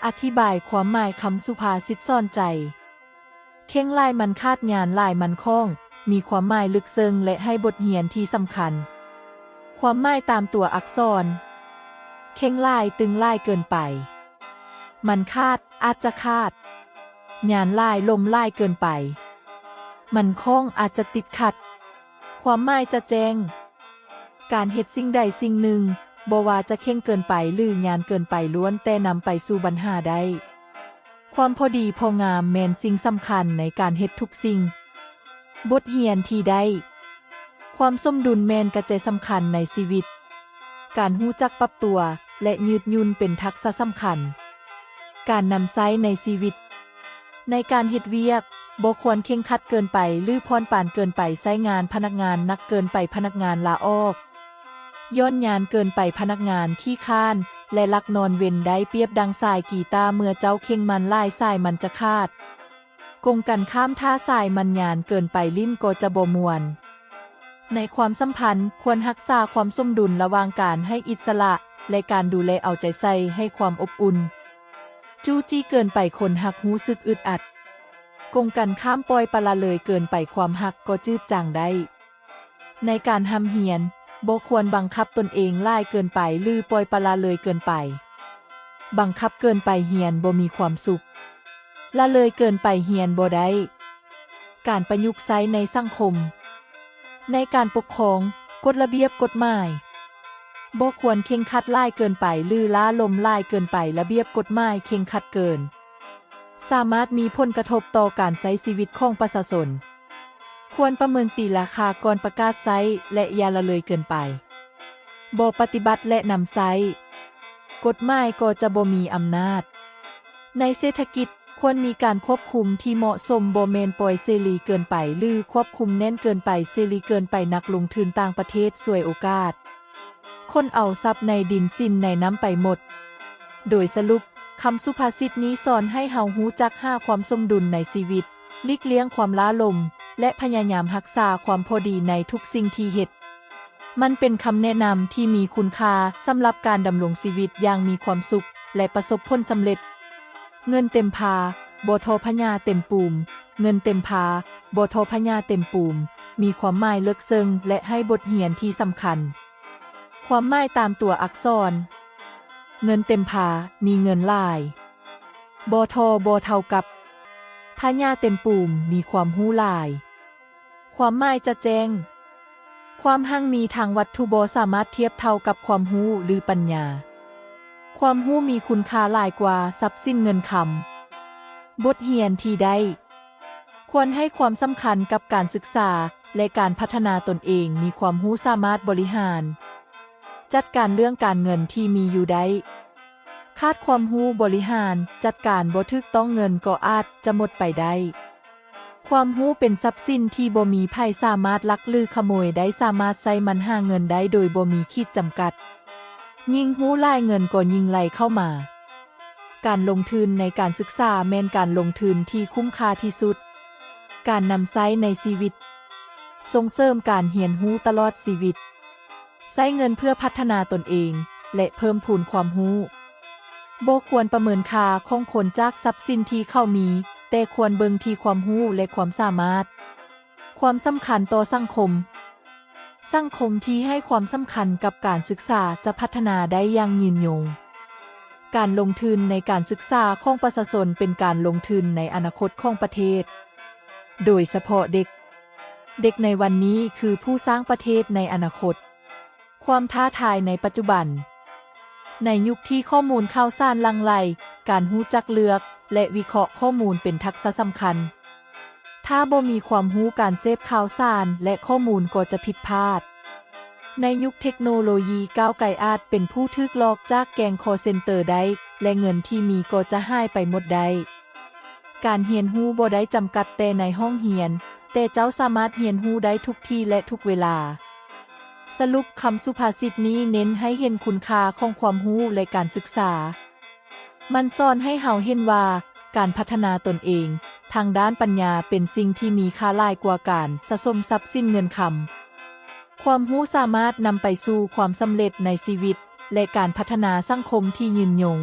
ອະທິບາຍຄວາມໝາຍຄຳສຸພາສິດສອນໃຈ. ເຄັ່ງຫຼາຍມັນຂາດ, ຫຍານຫຼາຍມັນຂ້ອງ, ມີຄວາມໝາຍເລິກເຊິ່ງ ແລະ ໃຫ້ບົດຮຽນທີ່ສຳຄັນ. ຄວາມໝາຍຕາມຕົວອັກສອນ. ເຄັ່ງຫຼາຍ, ຕຶງຫຼາຍເກີນໄປ. ມັນຂາດ, ອາດຈະຂາດ. ຫຍານຫຼາຍ, ລົມຫຼາຍເກີນໄປ. ມັນຂ້ອງ, ອາດຈະຕິດຂັດ. ຄວາມໝາຍຈະແຈ້ງ. ການເຮັດສິ່ງໃດສິ່ງໜຶ່ງ, ບໍ່ວ່າຈະເຄັ່ງເກີນໄປ ຫຼື ຫຍານເກີນໄປ, ລ້ວນແຕ່ນຳໄປສູ່ບັນຫາໄດ້. ຄວາມພໍດີພໍງາມແມ່ນສິ່ງສຳຄັນໃນການເຮັດທຸກສິ່ງ. ບົດຮຽນທີ່ໄດ້. ຄວາມສົມດຸນແມ່ນກະແຈສຳຄັນໃນຊີວິດ. ການຮູ້ຈັກປັບຕົວ ແລະ ຍືດຫຍຸ່ນເປັນທັກສະສຳຄັນ. ການນຳໃຊ້ໃນຊີວິດ. ໃນການເຮັດວຽກ, ບໍ່ຄວນເຄັ່ງຂັດເກີນໄປ ຫຼື ຜ່ອນປານເກີນໄປ. ໃຊ້ງານພະນັກງານໜັກເກີນໄປ, ພະນັກງານລາອອກ. ຍ້ອນຫຍານເກີນໄປ, ພະນັກງານຂີ້ຄ້ານ ແລະ ລັກນອນເວັນ. ໄດ້ປຽບດັ່ງສາຍກີຕາ, ເມື່ອເຈົ້າເຄັ່ງມັນຫຼາຍ, ສາຍມັນຈະຂາດ. ກົງກັນຂ້າມ, ຖ້າສາຍມັນຫຍານເກີນໄປ, ຫຼິ້ນກໍຈະບໍ່ມ່ວນ. ໃນຄວາມສຳພັນ, ຄວນຮັກສາຄວາມສົມດຸນລະຫວ່າງການໃຫ້ອິດສະຫຼະ ແລະ ການດູແລເອົາໃຈໃສ່, ໃຫ້ຄວາມອົບອຸ່ນ. ຈູ້ຈີ້ເກີນໄປ, ຄົນຮັກຮູ້ສຶກອຶດອັດ. ກົງກັນຂ້າມ, ປ່ອຍປະລະເລີຍເກີນໄປ, ຄວາມຮັກກໍຈືດຈາງໄດ້. ໃນການຮ່ຳຮຽນ, ບໍ່ຄວນບັງຄັບຕົນເອງຫຼາຍເກີນໄປ ຫຼື ປ່ອຍປະລະເລີຍເກີນໄປ. ບັງຄັບເກີນໄປ, ຮຽນບໍ່ມີຄວາມສຸກ. ລະເລີຍເກີນໄປ, ຮຽນບໍ່ໄດ້. ການປະຍຸກໃຊ້ໃນສັງຄົມ. ໃນການປົກຄອງ, ກົດລະບຽບກົດໝາຍ. ບໍ່ຄວນເຄັ່ງຂັດຫຼາຍເກີນໄປ ຫຼື ລ້າລົມຫຼາຍເກີນໄປ. ລະບຽບກົດໝາຍເຄັ່ງຂັດເກີນ ສາມາດມີຜົນກະທົບຕໍ່ການໃຊ້ຊີວິດຂອງປະຊາຊົນ. ຄວນປະເມີນຕີລາຄາກ່ອນປະກາດໃຊ້ ແລະ ຢ່າລະເລີຍເກີນໄປ. ບໍ່ປະຕິບັດ ແລະ ນຳໃຊ້ ກົດໝາຍກໍຈະບໍ່ມີອຳນາດ. ໃນເສດຖະກິດ, ຄວນມີການຄວບຄຸມທີ່ເໝາະສົມ, ບໍ່ແມ່ນປ່ອຍເສລີເກີນໄປ ຫຼື ຄວບຄຸມແໜ້ນເກີນໄປ. ເສລີເກີນໄປ, ນັກລົງທຶນຕ່າງປະເທດສວຍໂອກາດ. ຄົນເອົາຊັບໃນດິນສິນໃນນ້ຳໄປໝົດ. ໂດຍສະຫຼຸບ, ຄຳສຸພາສິດນີ້ສອນໃຫ້ເຮົາຮູ້ຈັກຫາຄວາມສົມດຸນໃນຊີວິດ, ຫຼີກລ່ຽງຄວາມລ້າລົມ ແລະ ພະຍາຍາມຮັກສາຄວາມພໍດີໃນທຸກສິ່ງທີ່ເຮັດ. ມັນເປັນຄຳແນະນຳທີ່ມີຄຸນຄ່າສຳລັບການດຳລົງຊີວິດຢ່າງມີຄວາມສຸກ ແລະ ປະສົບຜົນສຳເລັດ. ເງິນເຕັມພາ, ບໍ່ທໍພະຍາເຕັມປູມ. ເງິນເຕັມພາ, ບໍ່ທໍພະຍາເຕັມປູມ, ມີຄວາມໝາຍເລິກເຊິ່ງ ແລະ ໃຫ້ບົດຮຽນທີ່ສຳຄັນ. ຄວາມໝາຍຕາມຕົວອັກສອນ. ເງິນເຕັມພາ, ມີເງິນຫຼາຍ. ບໍ່ທໍບໍ່ເທົ່າກັບ. ພະຍາເຕັມປູມ, ມີຄວາມຮູ້ຫຼາຍ. ຄວາມໝາຍຈະແຈ້ງ. ຄວາມຮັ່ງມີທາງວັດຖຸບໍ່ສາມາດທຽບເທົ່າກັບຄວາມຮູ້ ຫຼື ປັນຍາ. ຄວາມຮູ້ມີຄຸນຄ່າຫຼາຍກວ່າຊັບສິນເງິນຄຳ. ບົດຮຽນທີ່ໄດ້. ຄວນໃຫ້ຄວາມສຳຄັນກັບການສຶກສາ ແລະ ການພັດທະນາຕົນເອງ. ມີຄວາມຮູ້ສາມາດບໍລິຫານຈັດການເລື່ອງການເງິນທີ່ມີຢູ່ໄດ້. ຂາດຄວາມຮູ້ບໍລິຫານຈັດການບໍ່ຖືກຕ້ອງ, ເງິນກໍອາດຈະໝົດໄປໄດ້. ຄວາມຮູ້ເປັນຊັບສິນທີ່ບໍ່ມີໃຜສາມາດລັກ ຫຼື ຂະໂມຍໄດ້, ສາມາດໃຊ້ມັນຫາເງິນໄດ້ໂດຍບໍ່ມີຂີດຈຳກັດ. ຍິ່ງຮູ້ຫຼາຍ, ເງິນກໍຍິ່ງໄຫຼເຂົ້າມາ. ການລົງທຶນໃນການສຶກສາແມ່ນການລົງທຶນທີ່ຄຸ້ມຄ່າທີ່ສຸດ. ການນຳໃຊ້ໃນຊີວິດ. ສົ່ງເສີມການຮຽນຮູ້ຕະຫຼອດຊີວິດ. ໃຊ້ເງິນເພື່ອພັດທະນາຕົນເອງ ແລະ ເພີ່ມພູນຄວາມຮູ້. ບໍ່ຄວນປະເມີນຄ່າຂອງຄົນຈາກຊັບສິນທີ່ເຂົາມີ, ແຕ່ຄວນເບິ່ງທີ່ຄວາມຮູ້ ແລະ ຄວາມສາມາດ. ຄວາມສຳຄັນຕໍ່ສັງຄົມ. ສັງຄົມທີ່ໃຫ້ຄວາມສຳຄັນກັບການສຶກສາຈະພັດທະນາໄດ້ຢ່າງຍືນຍົງ. ການລົງທຶນໃນການສຶກສາຂອງປະຊາຊົນເປັນການລົງທຶນໃນອະນາຄົດຂອງປະເທດ, ໂດຍສະເພາະເດັກ. ເດັກໃນວັນນີ້ຄືຜູ້ສ້າງປະເທດໃນອະນາຄົດ. ຄວາມທ້າທາຍໃນປັດຈຸບັນ. ໃນຍຸກທີ່ຂໍ້ມູນຂ່າວສານຫຼັ່ງໄຫຼ, ການຮູ້ຈັກເລືອກ ແລະ ວິເຄາະຂໍ້ມູນເປັນທັກສະສຳຄັນ. ຖ້າບໍ່ມີຄວາມຮູ້, ການເສບຂ່າວສານ ແລະ ຂໍ້ມູນກໍຈະຜິດພາດ. ໃນຍຸກເທັກໂນໂລຢີກ້າວໄກ, ອາດເປັນຜູ້ຖືກຫຼອກຈາກແກ້ງຄໍເຊັນເຕີໄດ້ ແລະ ເງິນທີ່ມີກໍຈະຫາຍໄປໝົດໄດ້. ການຮຽນຮູ້ບໍ່ໄດ້ຈຳກັດແຕ່ໃນຫ້ອງຮຽນ, ແຕ່ເຈົ້າສາມາດຮຽນຮູ້ໄດ້ທຸກທີ່ ແລະ ທຸກເວລາ. ສະຫຼຸບ, ຄຳສຸພາສິດນີ້ເນັ້ນໃຫ້ເຫັນຄຸນຄ່າຂອງຄວາມຮູ້ ແລະ ການສຶກສາ. ມັນສອນໃຫ້ເຮົາເຫັນວ່າ ການພັດທະນາຕົນເອງທາງດ້ານປັນຍາເປັນສິ່ງທີ່ມີຄ່າຫຼາຍກວ່າການສະສົມຊັບສິນເງິນຄຳ. ຄວາມຮູ້ສາມາດນຳໄປສູ່ຄວາມສຳເລັດໃນຊີວິດ ແລະ ການພັດທະນາສັງຄົມທີ່ຍືນຍົງ.